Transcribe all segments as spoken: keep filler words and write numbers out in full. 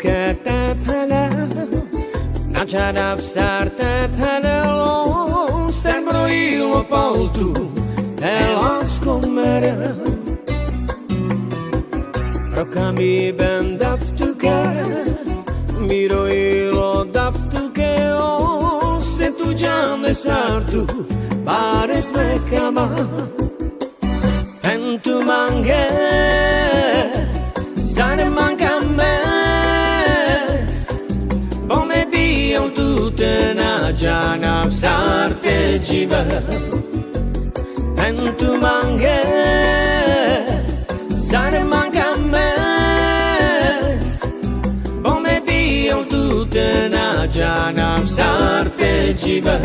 Ke te pheleo, na džanab sar te pheleo, ser mro ilo paltu, e lasko mere. Ro kami ben daf tuke, miro ilo daf tuke, o se tu džane sar tu pares me kama. Phen tu mange, sar manga mes, bo me bijel tute, na džanav sar te džive. Phen tu mange, sar manga mes, bo me bijel tute, na džanav sar te džive.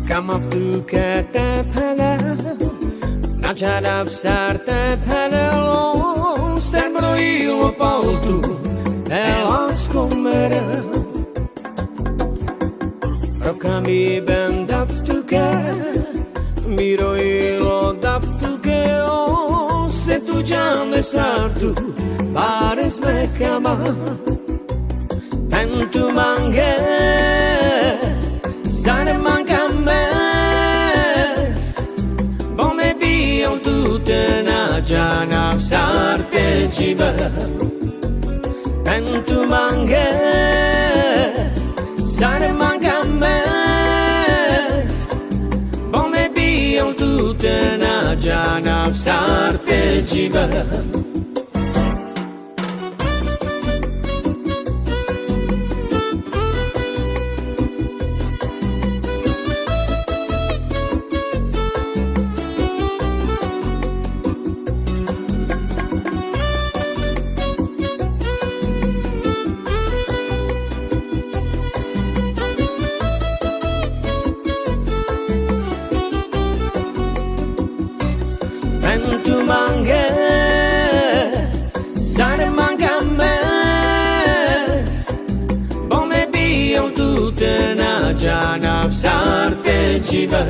Kamav tuke te pheleo, na džanav sar te pheleo, ser mro ilo paltu, e lasko mere. Ro kami ben daf tuke, miro ilo daf tuke, o se tu džane sar tu pares me kama. Phen tu mange, sar manga mes, bo me bijel tute, na džanav sar te džive. Phen tu mange, sar manga mes, bo me bijel tute, na džanav sar te džive. Phen tu mange, sar manga mes, bo me bijel tute, na džanav sar te džive.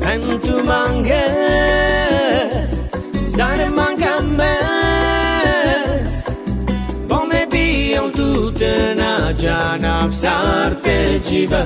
Phen tu mange, sar manga mes, bo me bijel tute, na džanav sar te džive.